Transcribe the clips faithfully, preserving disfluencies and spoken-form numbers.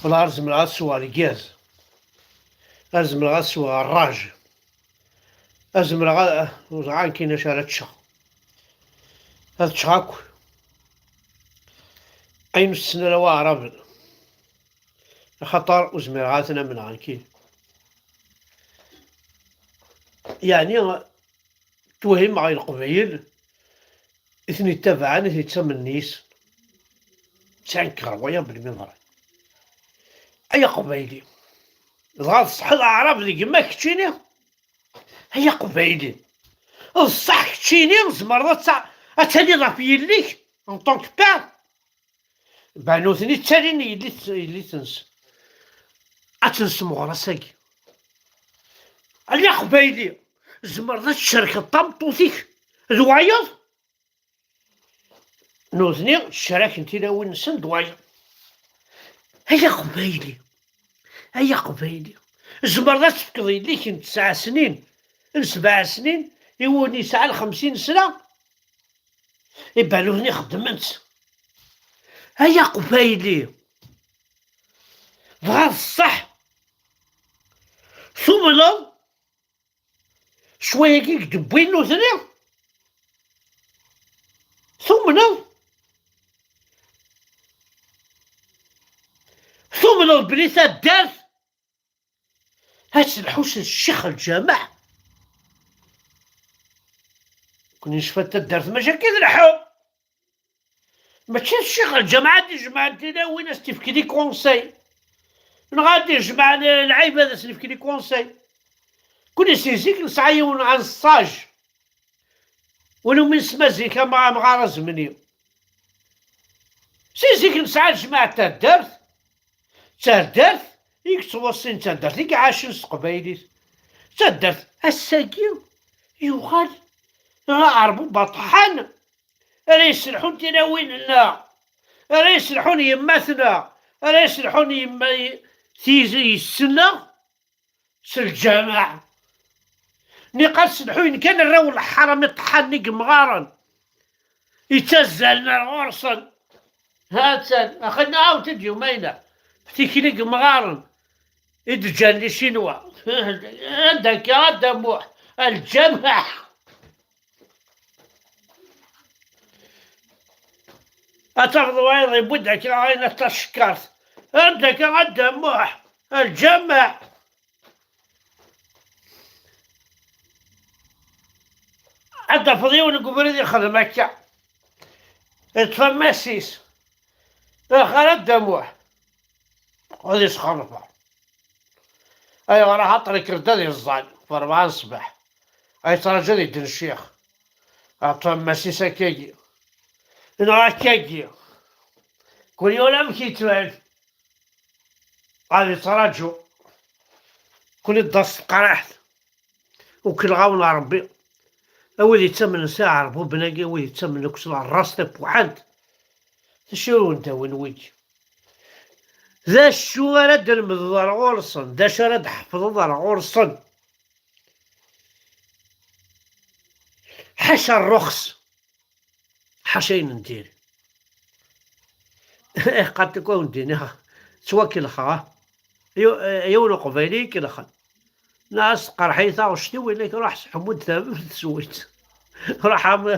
Wala ar zemreɣ ad sweɣ lgaz, ar zemreɣ ad sweɣ rraj, ar zemreɣ ad, ur ẓriɣ acu ara ččeɣ, ad ččeɣ akk ayen ur tessen ara waɛraben, axaṭer ur zmireɣ ad ten-amneɣ nekkini. Yeɛni, ttwehhimeɣ i Leqbayel i ten-ittabaɛen, i ten-ittamnen yis-sen. Ttɛenkeɣ waya belmi ḍran. Ay Aqbayli, dɣa tṣeḥḥiḍ aɛrab d gma keččini? Ay Aqbayli, d ṣṣeḥ keččini tzemreḍ ad ta-, ad taliḍ ɣef yelli-k en tant que père? Ben, nutni ttalin yelli-, yelli-tnes. Ad tensemɣer ass-agi. Ay Aqbayli, tzemreḍ ad tcerkeḍ tameṭṭut-ik d wayeḍ? Nutni ttcerken tilawin-nsen d wayeḍ. Ay Aqbayli, ay Aqbayli, tzemreḍ ad tefkeḍ yelli-k n tesɛa snin, n sebɛa snin, i win yesɛan xemsin sna? Iban nutni xeddmen-tt. Ay Aqbayli, dɣa d ṣṣeḥ, tumneḍ ccwayagi i d-wwin nutni? Tumneḍ? Tumneḍ belli taddart ad telḥu s ccix lǧameɛ? Kun yecfa taddart maca akka tleḥḥu. Mačči d ccix lǧameɛ ad d-ijemɛen tilawin ad s-tifk di conseil, neɣ ad d-ijemɛen lɛibad ad s-nefk di conseil. Kun si zik nesɛa yiwen n sage, win umi nesma zik ama amɣar azemni. Si zik nesɛa lǧemɛa n taddart, d taddart i yettwaṣṣin, d taddart i iɛacen s teqbaylit. D taddart ass-agi yuɣal aɛerbu baṭḥan, ara yesselḥun tilawin-nneɣ, ara yesselḥun yemma-tneɣ, ara yesselḥun yemma-, tizi yessenneɣ s lǧameɛ. Niqal sselḥuyen kan arraw n leḥram iṭeḥḥanen i yemɣaren, yettazzalen ar ɣur-sen. Ha-tt-an, axi nɛawed-t-id yumayna, tikli n yemɣaren i d-ǧǧan les Chinois. Anda akka a Dda Muḥ? A lǧameɛ! Ad tafeḍ wayeḍ yewwi-d akka ayen a tacekkart. Anda akka a Dda Muḥ? A lǧameɛ! Ad tafeḍ yiwen deg ubrid ixdem akka. Iṭṭef ammas-is. Axir a Dda Muḥ, ad isxerfa. Ayɣer? Axaṭer ikker-d ad iẓẓal f rebɛa n ṣṣbeḥ, ay yettraǧu ad yedden ccix. Ɛṭu ammas-is akkagi, neɣ akkagi. Kul yiwen amek yettban. Ad yettraǧu. Kul iḍes teqriḥt. Ukleɣ-awen Ṛebbi, a wid yettamnen s aɛerbuben-agi, a wid yettamnen akk s la race tafuḥant, d acu i wen-d-awin wigi? D acu ara d-tlemdeḍ ar ɣur-sen? D acu ara d-tḥefḍeḍ ar ɣur-sen? Ḥaca ṛṛuxs, ḥaca ayen n diri. Iqqar-d akk awen-d-iniɣ, ttwakelxeɣ, ah. Yu-, yiwen uqbayli ikelxen. Nniɣ-as: "Teqreḥ-iyi taɣect-iw", yenna-k: "Ruḥ sḥemmu-d tamemt teswiḍ." Ruḥ am-,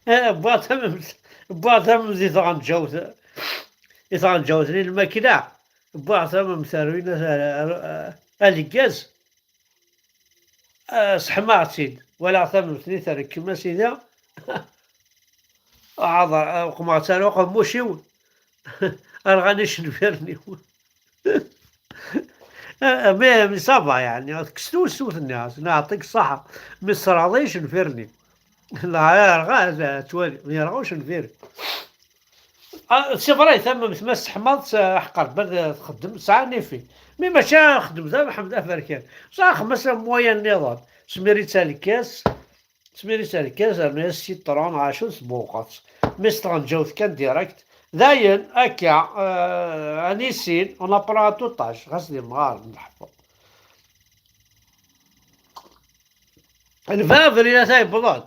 eh, wwiɣ tamemt, wwiɣ tamemt i tɣenǧawt, i tɣenǧawt-nni n lmakla, wwiɣ tamemt ar win, ar, ar, ar, aleggaz. Ah, seḥmaɣ-tt-id. Walaɣ tamemt-nni terkem, a sidi. Ɛaḍ, ah, uqmeɣ-tt ar uqemmuc-iw. Rɣan icenfiren-iw. Ah, mais, mais ça va, yeɛni, tekkes tewsut-nni, neɛṭik ṣṣaḥa. Mi tesserɣeḍ icenfiren-iw. La, yerɣa, ad twali, yerɣa ucenfir. Ah, c'est vrai, tamemt ma tesseḥmaḍ-tt, ah, ḥqer, bad txeddem, tesɛa un effet. Mi mačči xeddem d ameḥmed aferkan. Tesɛa xmas am waya nniḍen. Smir-itt ar lkas, smir-itt ar lkas, rnu-yas citron, acu tesbuɣeḍ-tt. Mi s-tɣenǧawt kan direct. Dayen, akka, ah, anisin, on apprend à tout âge. Ɣas d imɣaren, neḥfeḍ. Lbab, rina-t yewweḍ-d.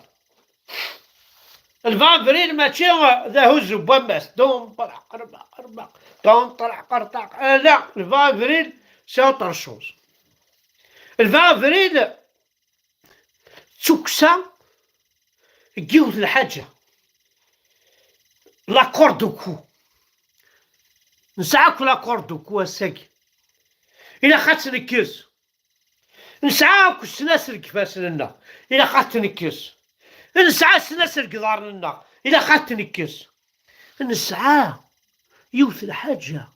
Le vingt avril mačči d ahuzzu n wammas. Dum, ṭreq, rebaq, rebaq. Dum, ṭreq, ṭreq. Ala, le vingt avril, c'est autre chose. Le vingt avril, d tukksa n yiwet lḥaǧa. L'accord de cou. Nesɛa akk l'accord de cou ass-agi. Ilaq ad tt-nekkes. Nesɛa akk snasel deg ifassen-nneɣ. Ilaq ad tt-nekkes. Nesɛa snasel deg iḍarren-nneɣ. Ilaq ad tt-nekkes. Nesɛa yiwet lḥaǧa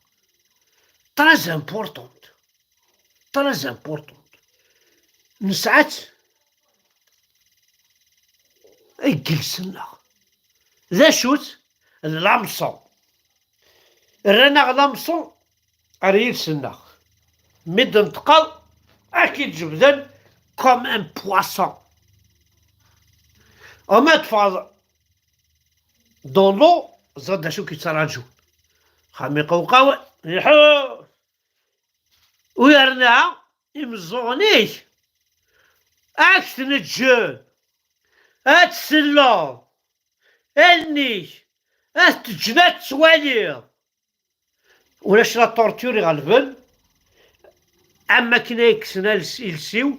très importante. Très importante. Nesɛa-tt deg yiles-nneɣ. D acu-tt? D l'hameçon. Rran-aɣ l'hameçon ar yiles-nneɣ. Mi d-neṭqeɣ, ad k-id-jebden comme un poisson. Ama teffɣeḍ dans l'eau, ẓer d acu k-yettraǧun. Xami qewqaw, iḥu. U yerna imeẓẓuɣen-ik ad k-tneǧǧen, ad tselleḍ allen-ik, ad t-teǧǧen ad tettwaliḍ. Ulac la torture iɣelben, am wakken ay kksen als-, iles-iw,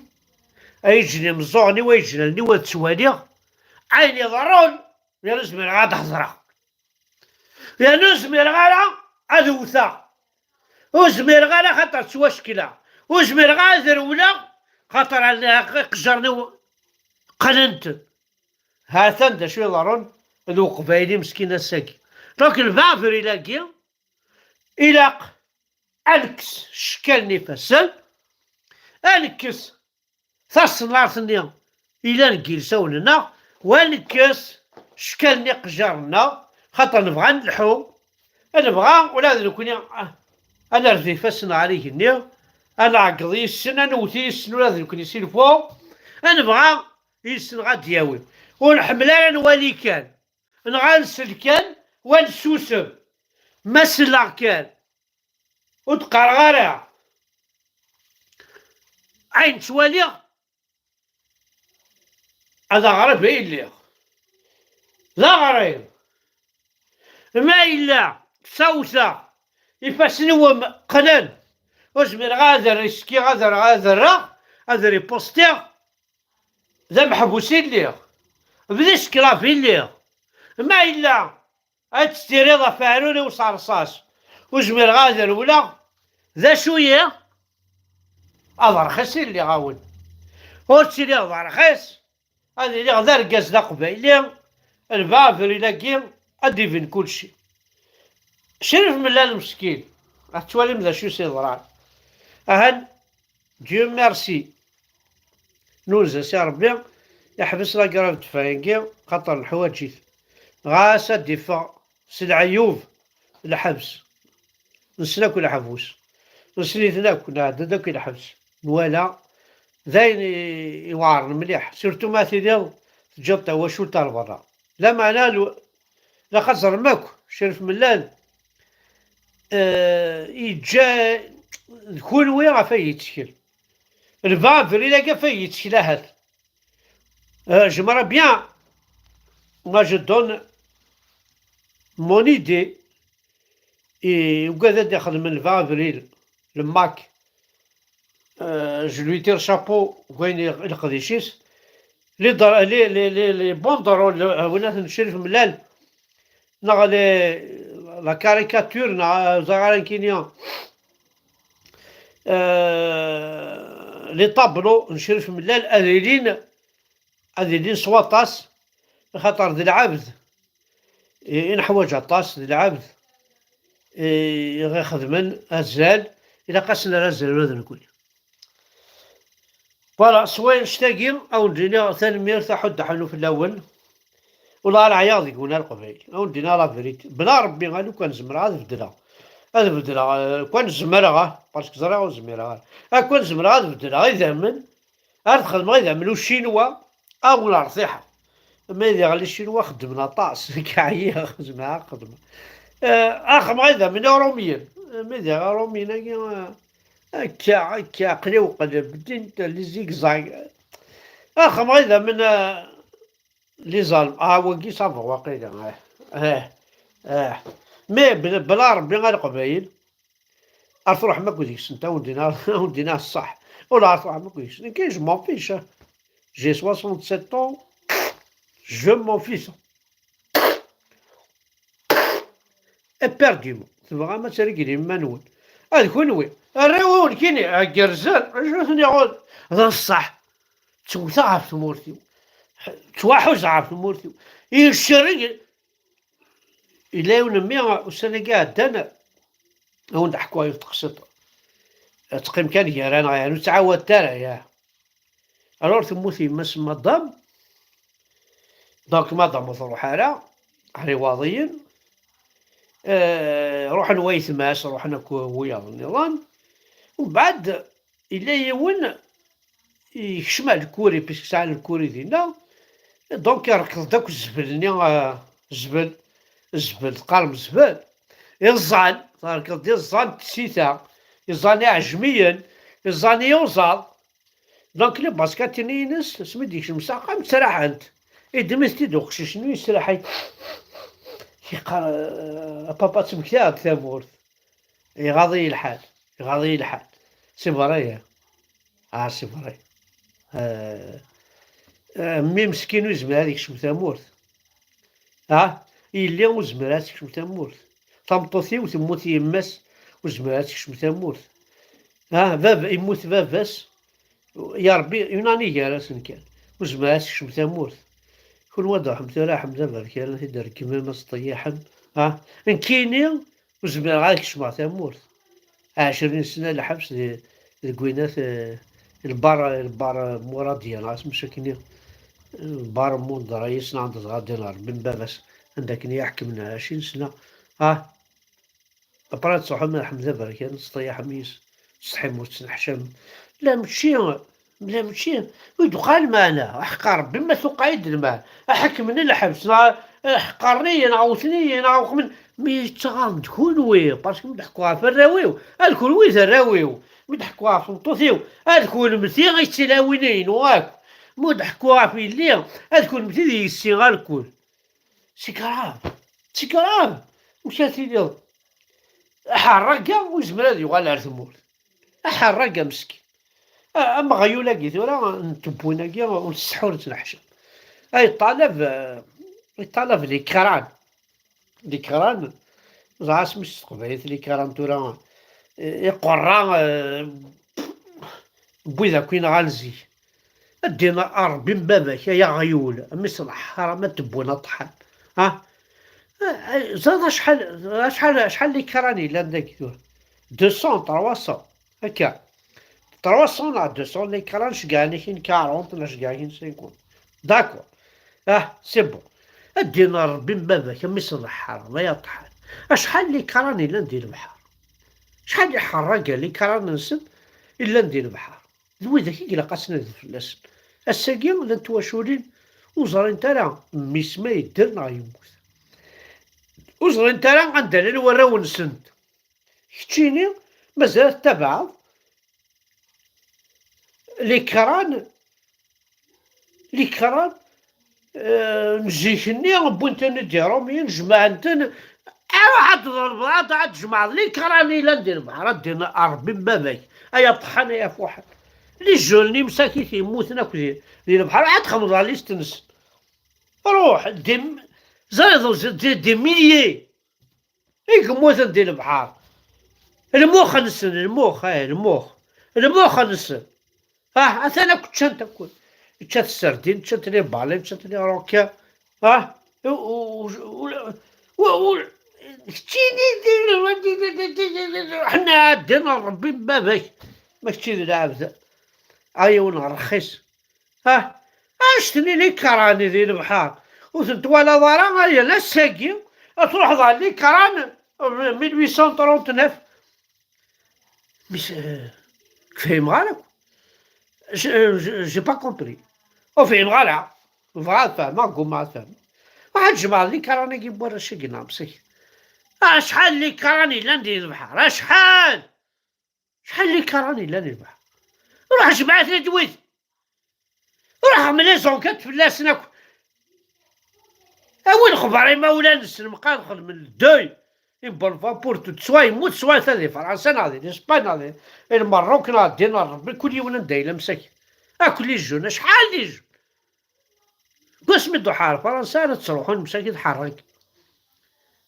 ay ǧǧen imeẓẓuɣen-iw, ay ǧǧen allen-iw ad ttwaliɣ ayen iḍerrun. Yerna ur zmireɣ ad d-hedreɣ. Yerna ur zmireɣ ara ad wteɣ. Ur zmireɣ ara xaṭer ttwackleɣ. Ur zmireɣ ara ad rewleɣ xaṭer iqejjaren-iw qqnen-ten. Ha-t-an d acu iḍerrun d uqbayli meskin ass-agi. Donc le vingt avril-agi ilaq ad nekkes ccekal n ifassen, ad nekkes taṣennart-nni yellan deg yilsawen-nneɣ, wa nekkes ccekal-nni iqejjaren-nneɣ, xaṭer nebɣa ad nelḥu, nebɣa ula d nekkni, ah, ad nerfed ifassen ɣer igenni, ad nɛeggeḍ yis-sen, ad newwet yis-sen ula d nekkni si lfuq, ad nebɣa yis-sen ad d-yawi. Ur nḥemmel ara ad nwali kan, neɣ ad nsel kan, wa nessusem. Ma selleɣ kan, ur d-qqareɣ ara. Ayen ttwaliɣ, ad aɣrib ay lliɣ. D aɣrib. Ma yella ssawteɣ, ifassen-iw qqnen, ur zmireɣ ad riskiɣ, ad rreɣ, ad rreɣ, ad ripustiɣ, d ameḥbus i lliɣ. D esclave i lliɣ. Ma yella ad tettiriḍ ɣef uɛrur-iw s rrṣaṣ, ur zmireɣ ad rewleɣ, d acu-yi? Ad rxis i lliɣ-awen. Ur ttiliɣ d rxis, ad iliɣ d argaz d aqbayli, le vingt avril-agi ad d-ibin kulci. Crif Mellal meskin, ad twalim d acu i s-yeḍran. Ahan, Dieu merci. Nunez-as i Ṛebbi, iḥbes la grève de faim-agi, xaṭer neḥwaǧ-it. Ɣas ad d-iffeɣ s leɛyub, lḥebs. Nessen akk leḥbus. Nessen-iten akk, nɛedda-d akk i lḥebs. Nwala, d ayen i-, iweɛṛen mliḥ. Surtout ma tiliḍ teǧǧiḍ tawacult ar berra. Lameɛna, lu-, ilaq ad ẓrem akk, Crif Mellal, eh, yeǧǧa d kunwi ɣef ay yettkel. Le vingt avril-agi ɣef ay yettkel ahat. Euh, j'aimerais bien, moi je donne mon idée, et ugad ad ixedmen le vingt avril, le mac, euh, je lui tire chapeau, gagner leqdic-is. Les, les, les, les, les banderoles, euh, n Crif Mellal, neɣ les, la caricature, neɣ, euh, ẓriɣ ara nekkini, euh, les tableaux n Crif Mellal ad ilin, ad ilin s waṭas, axaṭer d lɛebd i, i neḥwaǧ aṭas, d lɛebd i, i ɣ-ixedmen azal, ilaq-asen ar azal ula d nekkni. Voilà, s wannect-agi, ad wen-d-iniɣ tanemmirt, aḥuddu aḥunnu fell-awen. Ula ara ɛyiɣ deg-wen a Leqbayel, ad wen-d-iniɣ la vérité. Bla Rebbi, a lukan zemreɣ ad beddleɣ, ad beddleɣ, eh, lukan zemreɣ, ah, parce que ẓriɣ ur zmireɣ ara. A lukan zemreɣ ad beddleɣ idammen, ar d-xedmeɣ idammen ucinwa, a wen-rtiḥeɣ. Ma d iɣli Ccinwa xeddmen aṭas, nekk ɛyiɣ, zemreɣ ad xedmeɣ. Eh, ad xedmeɣ idammen iṛumyen. Ma d iṛumyen-agi, eh, akka, akka, aql-i uqleb, ddint les zigzags. Ad xedmeɣ idammen, eh, Les Allemands, ah, wagi ça va waqila, ah, ah, ah. Mais bla, bla Rebbi a Leqbayel, ar truḥem akk deg-sent, a wen-d-iniɣ, a wen-d-iniɣ ṣṣeḥ. Ula ar truḥem akk deg-sent. Nekk, je m'en fiche, hein. J'ai soixante-sept ans, je m'en fiche. Éperdument. Tebɣam ad treglem iman-nwen. Ad kunwi. Arraw-nwen kini, gerrzen. Acu ten-iɣod? D ṣṣeḥ. Ttewteɣ ɣef tmurt-iw. Ttwaḥuzaɣ ɣef tmurt-iw. Yeccereg. Yella yiwen mmi ussan-agi iɛeddan, a wen-d-ḥkuɣ yiwet teqsiṭ. Ad teqqim kan gar-aneɣ, yani ur ttɛawadet ara, ya. Alors temmut yemma-s n madame. Donc madame ur truḥ ara ɣer Iwaḍiyen. Eh, ruḥen waytma-s, ruḥen akk wiyaḍ nniḍen. Mbeɛd yella yiwen yekcem ar lkuri, puisque sɛan lkuri dinna. Donc yerkeḍ-d akk zzbel-nni, eh, zzbel, zzbel, teqqarem zzbel. Iẓẓan, terkeḍ-d iẓẓan n tsita, iẓẓan iɛejmiyen, iẓẓan iyuzaḍ. Donc les baskets-nni-ines, asmi d-yekcem s axxam, ttraḥent. Iddem-it-id uqcic-nni, yesraḥay. Yeqqar, eh, a papa, ttmektiɣ-d tamurt. Iɣaḍ-iyi lḥal, iɣaḍ-iyi lḥal. C'est vrai, hein. Ah, c'est vrai. Eh, eh, mmi meskin ur yezmir ad yekcem tamurt. Ah, yelli ur tezmir ad tekcem tamurt. Tameṭṭut-iw temmut yemma-s, ur tezmir ad tekcem tamurt. Ah, baba, yemmut baba-s, ya Rebbi, une année gar-asen kan. Ur tezmir ad tekcem tamurt. Kunwi ad truḥem tura, ḥmed aberkan, ad t-id-trekmem, ad teṭṭeyyiḥem. Ah, nekkini, ur zmireɣ ad kecmeɣ tamurt. Ɛecrin sna lḥebs di, deg winat, eh, lbar, lbar Muradiya, neɣ asmi akken, lbar Mundra, yis n anda dɣa ddin Rebbi n baba-s, anda akken i iḥekmen ɛecrin sna. Ah, après ad truḥem a Ḥmed Aberkan, teṭṭeyyiḥem yis, tsetḥim ur tettneḥcam. La mačči, la mačči, ur d-uqal lmeɛna, aḥeqqar Rebbi ma tuqa-yi-d lmeɛna, aḥekmen lḥebs, neɣ ḥeqqren-iyi, neɣ wten-iyi, neɣ uqmen, mi yettaɣar-d kunwi, parce que mi d-ḥekkuɣ ɣef arraw-iw, ad kunwi d arraw-iw, mi d-ḥekkuɣ ɣef tmeṭṭut-iw, ad kunmti i d tilawin-inu akk, mi d-ḥekkuɣ ɣef yelli, ad kunmti d yessi alkul. C'est grave, c'est grave, amek ara tiliḍ? Aḥerraga ur yezmir ad yuɣal ar tmurt. Aḥerraga meskin. A-, ameɣyul-agi tura n tewwin-agi ur nseḥḥu ur nettneḥcam. Ay ṭṭalab, eh, yeṭṭalab likran. Likran, ẓer asmi s teqbaylit likran tura, eh, iqerra, eh, n wid akk yenɣan zik. A ddin a Rebbi n baba-k, ay aɣyul, a mmi-s n lḥaṛam, ad d-wwin aṭḥan. Ha? Eh, eh, ẓriḍ acḥal, acḥal, acḥal n likran yellan dagi tura? Deux cents, trois cents, akka. Trois cents neɣ deux cents n likran, ceggɛen-ak-in quarante neɣ ceggɛen-ak-in cinquante. D'accord. Ah, c'est bon. A ddin a Rebbi n baba-k, a mmi-s n lḥaṛam, ay aṭḥan. Acḥal n likran yellan di lebḥer? Acḥal n iḥerraga n likran-nsen yellan di lebḥer? D widak i ilaq ad tnadiḍ fell-asen. Ass-agi, llant twaculin ur ẓrint ara mmi-s ma yedder neɣ yemmut. Ur ẓrint ara anda llan warraw-nsent. Keččini, mazal ad tettabaɛeḍ likran, likran, eh, n zik-nni, wwin-ten-id Iṛumyen, jemɛen-ten, aruḥ ad tḍelbeḍ, ad, ad tjemɛeḍ likran yellan di lebḥer, ad d-iniḍ a Rebbi n baba-k, ay aṭḥan, ay afuḥan. Les jeunes, imsakit yemmuten akk di, di lebḥer, ad txedmeḍ la liste-nsen. Ruḥ, des, ẓriḍ, des, des milliers i yemmuten di lebḥer. Lmux-nsen, lmux, eh, lmux. Lmux-nsen. Ah, atan akk ččant akk. Ččant sardin, ččant les baleines, ččant les requins. Ah, u-, u-, u-, u-, u-, keččini di, ḥna ɛeddan Rebbi n baba-k. Ma kečči d lɛebd. Ay yiwen rxis. Ah, anect-nni likran di lebḥer. Ur ten-twalaḍ ara, ay ass-agi, ad truḥeḍ ɣer likran, mille huit cent trente-neuf. Mais, euh, fhimeɣ ara akk. Je, je, j'ai pas compris. Ur fhimeɣ ara. Bɣiɣ ad fehmeɣ, ggumaɣ ad fehmeɣ. Ruḥ ad tjemɛeḍ likran-agi n warrac-agi neɣ msakit. Acḥal n likran yellan di lebḥer? Acḥal? Acḥal n likran yellan di lebḥer? Ruḥ jmeɛ-iten-id wid. Ruḥ mel les enquêtes fell-asen akk. Awi lexbar imawlan-nsen, meqqar xedmen le deuil. Une bonne fois pour toutes, soit yemmut, soit ata di Fransa neɣ di Lespagne neɣ di, di Lmerruk neɣ ddin n Rebbi, kul yiwen anda yella msaki. Akk les jeunes, acḥal les jeunes. Deg wasmi d-uḥar Fransa ara ttruḥun msaki d ḥerrag.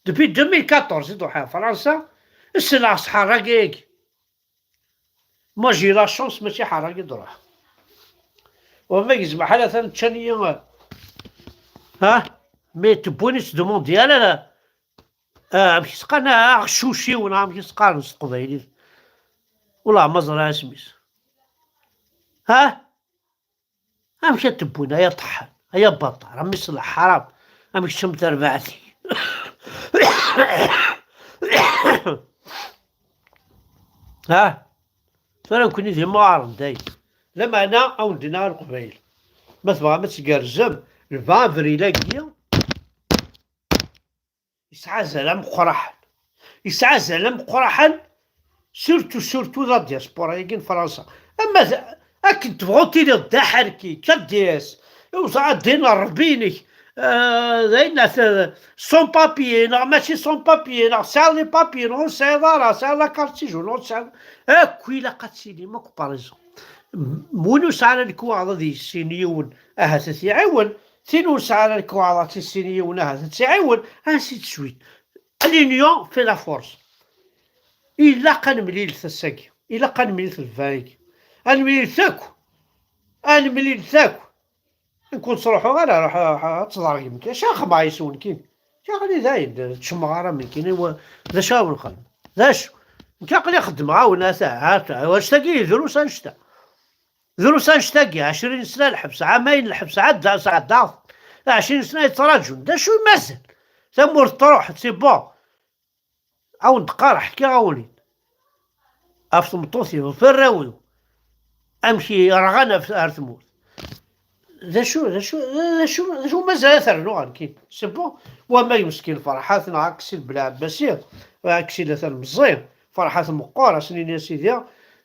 Depuis deux mille quatorze i d-uḥar Fransa, ssneɣ s ḥerrag-agi. Moi j'ai la chance, mačči ḥerrag i d-ruḥ. Wama gezmeḥ ala tan ččan-iyi. Ha? Mi tewwin i s-demandi ala la. Ah, amek i s-qqaren, ah, aɣcuciw neɣ amek i s-qqaren s teqbaylit? Wala ma ẓriɣ isem-is. Ha? Amek ad tewwin ay aṭeḥḥan, ay abaṭar, a mmi ṣleḥ ḥaram, amek teččam tarbaɛt-ik? Ha? Tura nekkni d imɣaren dayen. Lameɛna a wen-d-iniɣ a Leqbayel, ma tebɣam ad tgerrzem, le vingt avril-agi yesɛa azal ameqqraḥen. Yesɛa azal ameqqraḥen, surtout, surtout la diaspora-agi n Fransa. Ama d, akken tebɣuḍ tiliḍ d aḥerki, K D S, iwẓeɛ ddin n Rebbi-inek, eh, d ayen at-, sans papier, neɣ mačči sans papier, neɣ tesɛiḍ les papiers, neɣ ur tesɛiḍ ara, tesɛiḍ la carte séjour, neɣ ur tesɛiḍ, akk ilaq ad tilim akk par exemple. M-, win ur sɛi ara lekwaɣeḍ ad yissin yiwen, ahat ad t-iɛiwen, tin ur sɛi ara lekwaɣeḍ ad tissin yiwen, ahat ad tt-iɛiwen, ainsi de suite. L'union fait la force. Ilaq ad nemlilet ass-agi. Ilaq ad nemlilet lbaya-agi. Ad nemlilet akk. Ad nemlilet akk. Nekk ur ttruḥuɣ ara, ruḥ, ruḥ, ad tḍergem kan. Acu xedmeɣ yes-wen kan? Acu aql-i dayen, ur ttcemmeɣ ara men kan. Iwa, d acu ara wen-xedmeɣ? D acu? Nekk aql-i xeddmeɣ-awen, ata, ata, annect-agi drus annect-a. Drus annect-agi, ɛecrin sna lḥebs, ɛamayen lḥebs, ɛedda, sɛeddaɣ ɛecrin sna yettraǧun. D acu i mazal? Tamurt truḥ, c'est bon. A wen-d-qqareɣ, ḥkiɣ-awen-in ɣef tmeṭṭut-iw, ɣef warraw-iw, amek i rɣan ɣef, ar tmurt. D acu, d acu, d acu, d acu mazal ad t-rnuɣ nekkini? C'est bon. Wamag meskin Ferḥat neɣ Aksil Belɛebbasi, Aksil atan meẓẓi, Ferḥat meqqer, ad s-nini a sidi,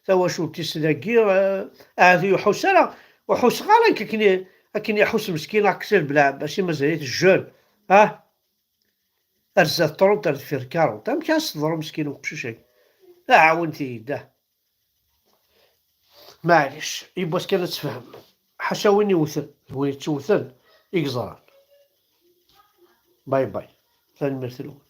tawacult-is dagi, eh, ahat ur iḥus ara, ur ḥuseɣ ara nekk akken i, akken iḥus meskin Aksil Belɛebbasi, mazal-it jeune, ah, ar zdat trente, ar deffir quarante. Amek ad s-teḍru meskin uqcic-agi? Ɛawnet-iyi-d, ah. Maɛlic, yiwwas kan ad tefhem. Ḥaca win iwten, d win ittewten i yeẓran. Bye bye. Tanemmirt-nwen.